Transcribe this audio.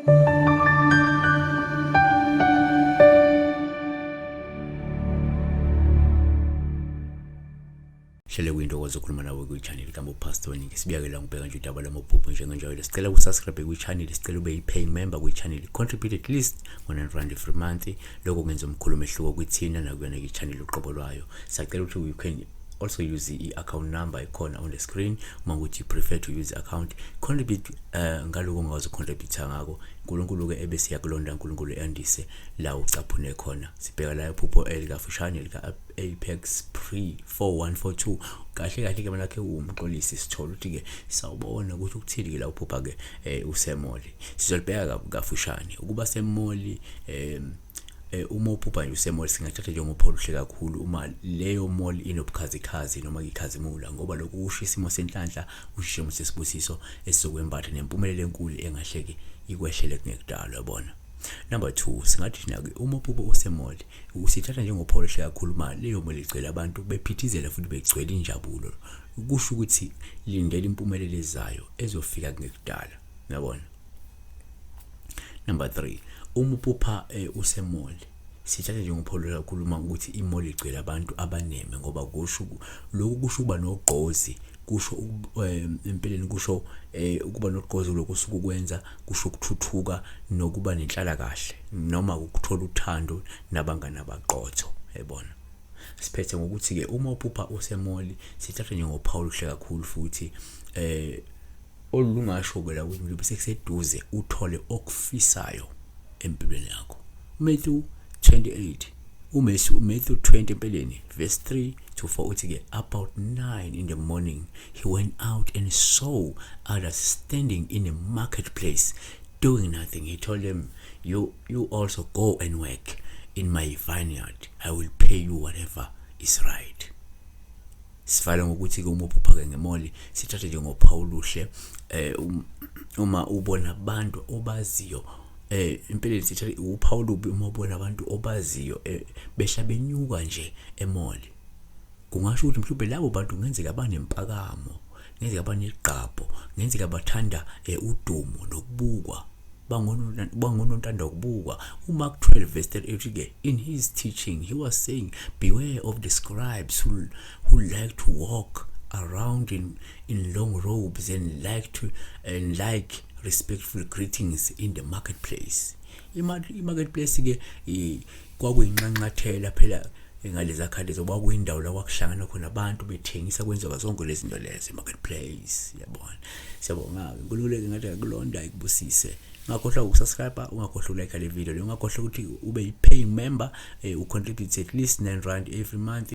Hlele kwintokozo okhuluma nawe kwi-channel kambo Pastor Ningi. Sibiyakela ngibheka nje udaba lamaphupho njengenjwayelo. Sicela usubscribe kwi-channel, sicela ube yi-paying member kwi-channel. Contribute at least ngo-R9 every month. Lokho kungenza omkhulu umehluko kwithina nakuyona i-channel uqobo lwayo. Siyacela ukuthi you can also use i-account number ikhona on the screen uma ukuthi you prefer to use account. Contribute ngaloko ongakwazi ucontribute ngako. uNkulunkulu ke ebese yakulonda, uNkulunkulu andise la ucaphune khona. Sibheka la iphupho elikafushane lika Apex Pre 4142. Kahle kahle ke malakhe uMxolisi, sithola ukuthi ke sawubona ukuthi ukuthini ke la uphupha ke usemall. Sizolibheka kafushane ukuba semall. Uma uphupha nje usemall, singathatha njengophawu oluhle kakhulu uma leyo mall inobukhazikhazi noma ikhazimula, ngoba lokhu kusho isimo senhlanhla, kusho isimo sesibusiso esizokwembatha nempumelelo enkulu engahle ke ikwehlele kungekudala, yabona. Number 2, singathi thina ke uma uphupha usemall, usithatha njengophawu oluhle kakhulu uma leyo mall igcwele abantu bephithizela futhi begcwele injabulo. Kusho ukuthi lindela impumelelo ezayo ezofika kungekudala, yabona. Number 3, uma uphupha usemall, sithatha njengophawu kakhulu uma ukuthi imall igcwele abantu abaneme, ngoba kusho lokhu kusho ukuba nogqozi, kusho empeleni kusho ukuba nogqozi lokhu osuke ukwenza, kusho ukuthuthuka nokuba nenhlalakahle noma ukuthola uthando nabangani abaqotho, yabona. Siphethe ngokuthi ke uma uphupha usemall, sithatha njengophawu oluhle kakhulu futhi olungasho ke la ukuthi mhlawumbe sekuseduze uthole okufisayo empilweni yakho. Matthew 28, uMatthew, Matthew 20 empeleni, verse 3 to 4, uthi ke, "About 9 in the morning he went out and saw others standing in a marketplace doing nothing. He told them, You also go and work in my vineyard. I will pay you whatever is right." Sivale ngokuthi ke uma uphupha ke ngemall, sithathe njengophawu oluhle uma ubona abantu obaziyo. Empeleni sithathe uphawu olubi uma ubona abantu obaziyo behla benyuka nje emall. Kungasho ukuthi mhlawumbe labo bantu kungenzeka banempakamo, kungenzeka banegqabho, kungenzeka bathanda udumo nokubukwa, bangonontanda ukubukwa. UMark 12 verse 38 ke, "In his teaching he was saying, 'Beware of the scribes who like to walk around in long robes and like respectful greetings in the marketplace.'" I-marketplace ke kwakuyinxanxathela phela ngalezi khathi, kwakuyindawo la kwakuhlangana khona abantu bethengisa, kwenziwa zonke lezi zinto lezo, marketplace, yabona. Siyabonga ke, uNkulunkulu ngathi akulonda, ikubusise. Ungakhohlwa ukusubscribe, ungakhohlwa ukulike le video le, ungakhohlwa ukuthi ube i-paying member, ucontribute at least R9 every month.